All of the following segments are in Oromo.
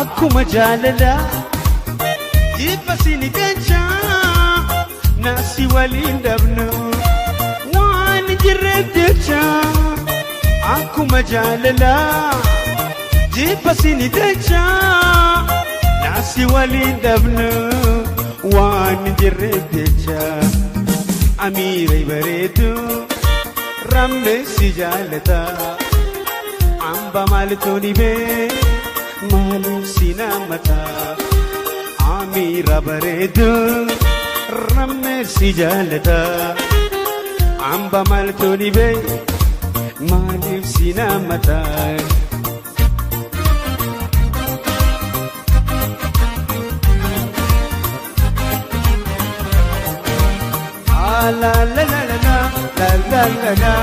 Akkuma jaalalaa jibba sini jecha nasi waliin dhabnu waan jirreef jecha. Akkuma jaalalaa jibba sini jecha nasi waliin dhabnu waan jirreef jecha. Amiira bareedu ramne si jaalata hamba maaltu dhibee maaliif si nammata. Amiira bareedu ramne si jaalata hamba maaltu dhibee maaliif si nammata. La la la la la la la la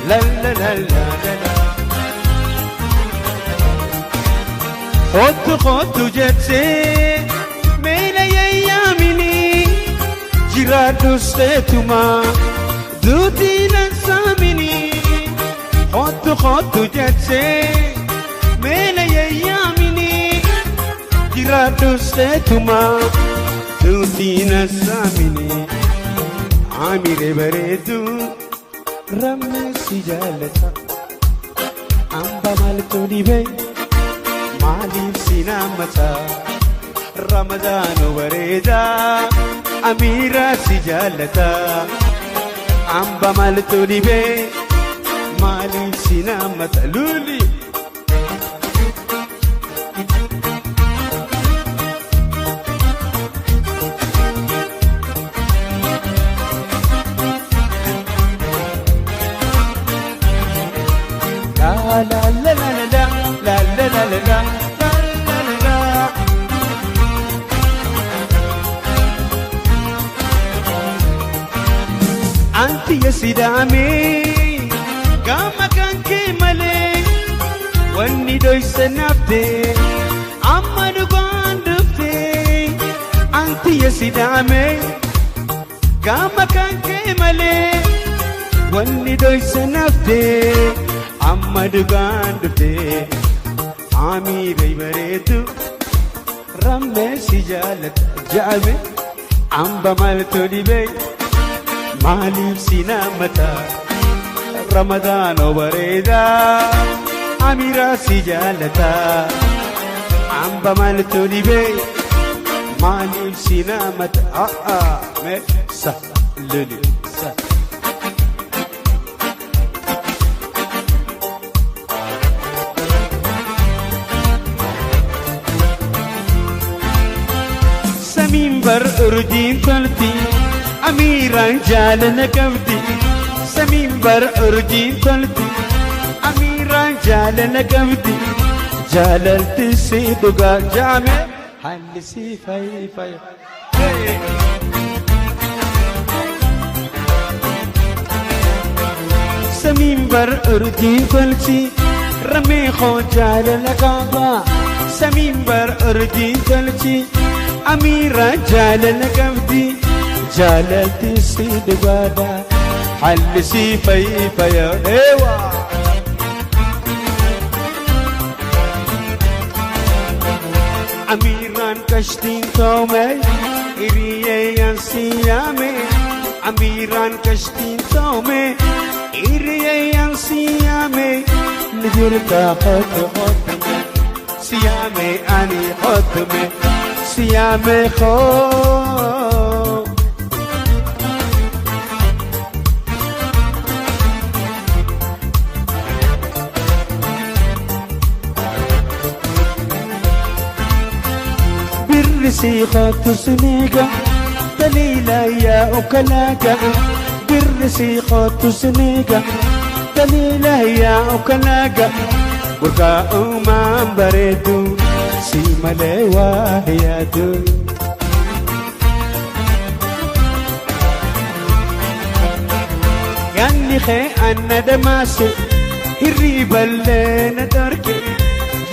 la la la la la. Kottu kottu jettee meela yaamini jiraadhu seetuma duutii nan saamini. Kottu kottu jettee meela yaamini jiraadhu seetuma duutii nan saamini. Amiire bareedu ramne si jaalata hamba maaltu dhibee maaliif si nammata. Ramadaano bareeda Amiira si jaalata hamba maaltu dhibee maaliif si nammata. Luli. La la la la la la la la la la la la. Anti yasidaame gama kanke malee wanni dhoysa nafte amma dhugaan dhufte. Anti yasidaame gama kanke malee wanni dhoysa nafte amma dhugaan dhufte. Amiira bareedu ramne si jaalata ja'ame hamba maaltu dhibee maaliif si nammata. Ramadaano bareeda Amiira si jaalata hamba maaltu dhibee maaliif si nammata. Me sa luli sa. Samiin bar urjiin tolti Amiiraan jaalala qabdi. Samiin bar urjiin tolti Amiiraan jaalala qabdi. Jaalalti si dhugaa jaame haalli si fayi fayi. Samiin bar urjiin tolti ramee koo jaalala qaba. Samiin bar urjiin tolti Amiira jaalala qabdi. Jaalalti si dhugaadha haalli si fayi faya. Eewaa. Amiiraan kashtiin toome hiriyeeyyan siyaame. Amiiraan kashtiin toome hiriyeeyyan siyaame. Ni jirta kottu kottume siyaame ani kottume siyaame koo. Birrisi kottu siniga daliila yaa ukalaga. Birrisi kottu siniga daliila yaa ukalaga. Burqaa uumaan bareedu si malee waa yaadu. Yaanni kee anna damaase hirriiballee na darge.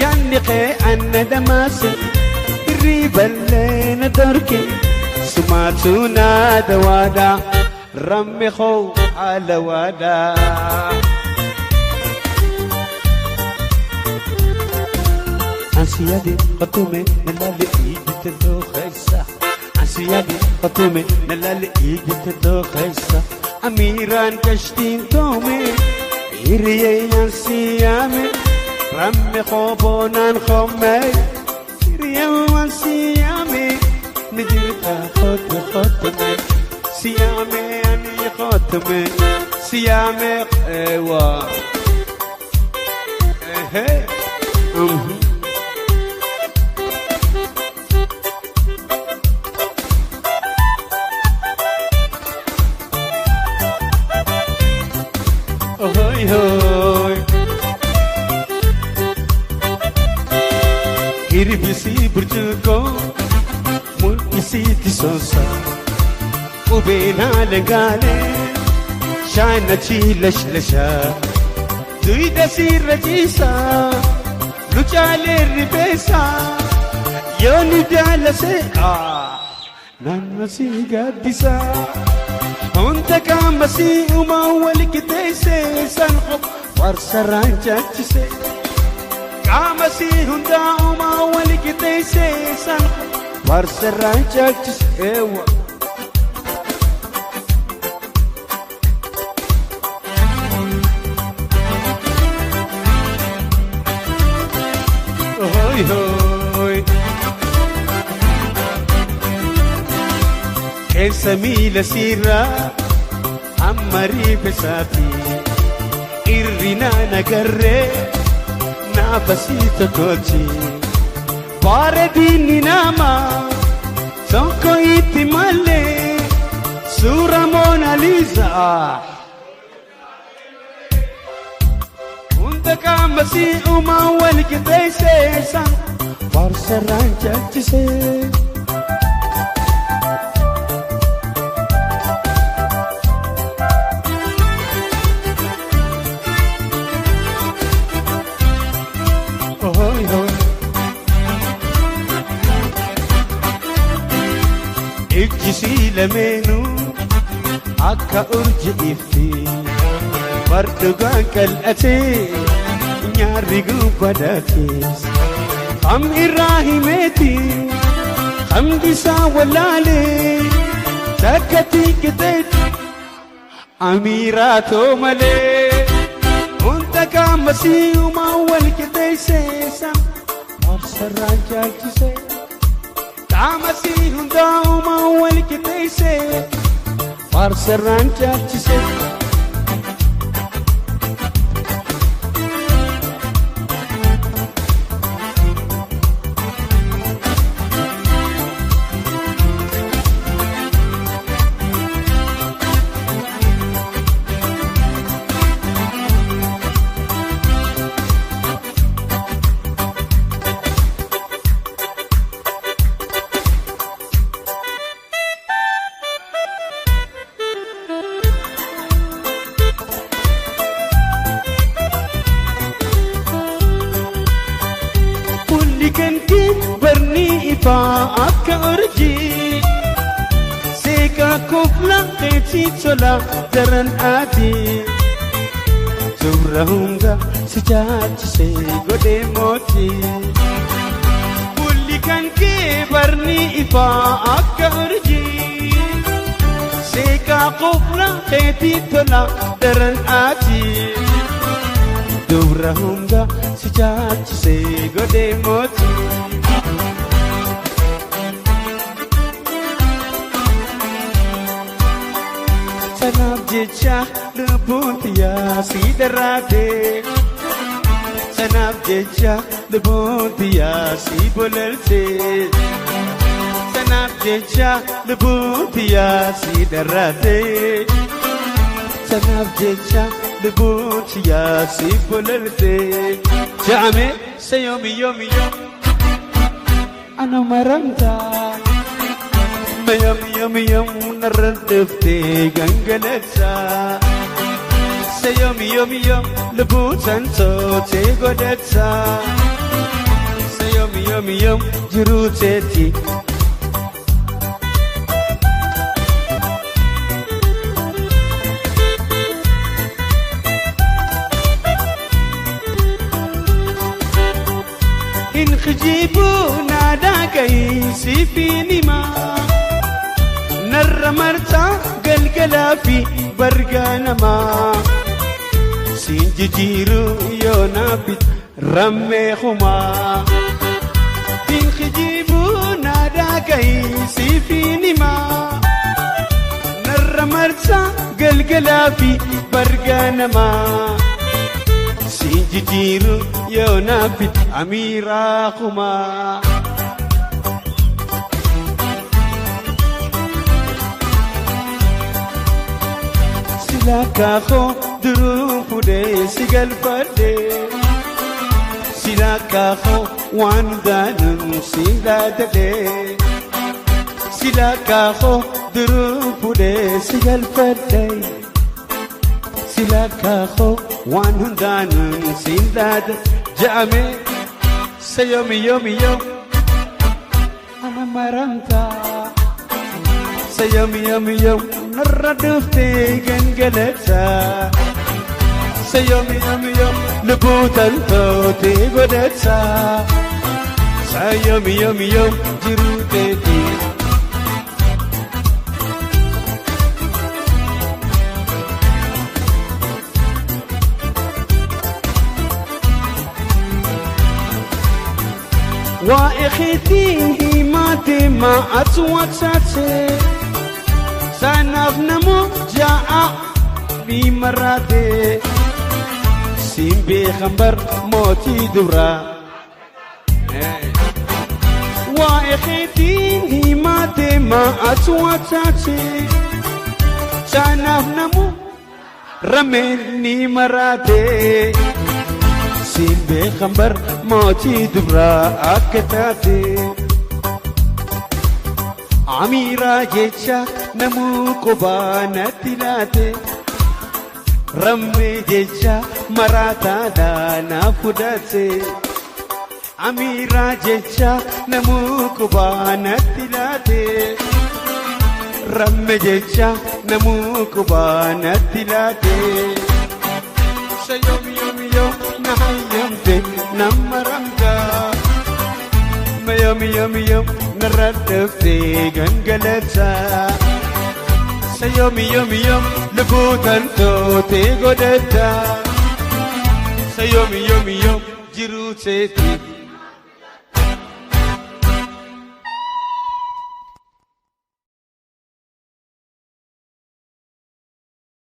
Yaanni kee anna damaase hirriiballee na darge. Sumaatu na dawaadha ramme koo haala waadha. Ansiyaade qatume nalaale ijite dookhaysa. Ansiyaade qatume nalaale ijite dookhaysa. Amiiraan gashtiin toome hiriyeeyaan siyaame ramme qoboonaan qomay hiriyeewwan siyaame nijirta khotme khotme siyaame ani khotme siyaame ewa ehe. Hoy hoy Hiribisi burjuko mulkisi tisosa Ubena lengale shana chilash lasha Duida sirrajisa luchale ribesa Yoni jalase ah nanasi gaddisa Hunda qaamasi uumaa wal qixeesse san farsarraan caalchise. Qaamasi hunda uumaa wal qixeesse san farsarraan caalchise. Eewwa. Hoi hoi. Keessa miila siirraa amma riifesaati irrinaa nagarree naafasii tokkochi bareedinni namaa tokko itti malee suura Moonaliisaa. Hunda qaamasii uumaa wal qixeesse san farsarraan caalchise. Hoi hoi. Ijji sii lameenuu akka urji ifti fardugaan qal'atee nyaarri gubbadaatis Ham irraa himeeti hamdi isaa wallaalee takka tiikiteeti amiiraatoo malee hunda qaamasii uumaa wal qixeesse san farsarraan caalchise. Qaamasii hunda uumaa wal qixeesse farsarraan caalchise. Kulli kan kee barni ifaa akka urjii seeqaa kofla keetii tola daran ati Suuraa hunda si caalchisee godhee mootii. Kulli kan kee barni ifaa akka urjii seeqaa kofla keetii tola daran ati Dubra hunda si caalchisee godhee mootii. Sanaaf jecha lubbuun xiyyaa si daraate. Sanaaf jecha lubbuun xiyyaa si bolalte. Sanaaf jecha lubbuun xiyyaa si daraate. Sanaaf jecha lubbuun xiyyaa si bolalte. Ja'ame sayoomi yoomi yoom ana maramtaa. Yam yam yam narra dhuftee gangalatsaa. Sayoomi yoomi yoom lubbuutan tootee godhatsaa. Sayoomi yoomi yoom jiruu teetti. Hin Siifin himaa narra marsaa galgalaa fi bargaa namaa. Siin jijjiiru yoo naaf rammee humaa. Dinkijiibuu naadaa gahii siifin himaa narra marsaa galgalaa fi bargaa namaa. Siin jijjiiru yoo naaf amiiraa humaa. Silaa duruu fuudhee si galfadhee. Silaa kaakoo waan daanuu si laadadhee. Silaa kaakoo duruu fuudhee si galfadhee. Silaa kaakoo waan hundaanuu si laadadhee. Ja'amee sayoomi yoomi yoo ana maramtaa. Sayoomi yoomi yoo narra dhuftee gangalataa. Sayoomi yoomi yoo lubbuu taltootee godhataa. Sayoomi yoomi yoo jiruu teetii. Waa'ee keetii himaa deemaa atu wattaatee. Sanaaf namoo ja'a ni maraate. Siin beekan bar mootii duraa. Waa'ee keetii himaa deemaa atu wattaatee. Sanaaf namoo rameen ni maraate. Siin beekan bar mootii duraa akka taate. Amiiraa jecha namuu qubaa natti laate. Rammee jecha maraataadhaa na fudhate. Amiiraa jecha namuu qubaa natti laate. Rammee jecha namuu qubaa natti laate. Sayoomi yoomi yoo na hayyamte nama ramtaa. Yoomi yoomi yoo narra dhuftee gangalataa. Sayoomi yoomi yoo lubbuu taltootee godhataa. Sayoomi yoomi yoo jiruu teetii.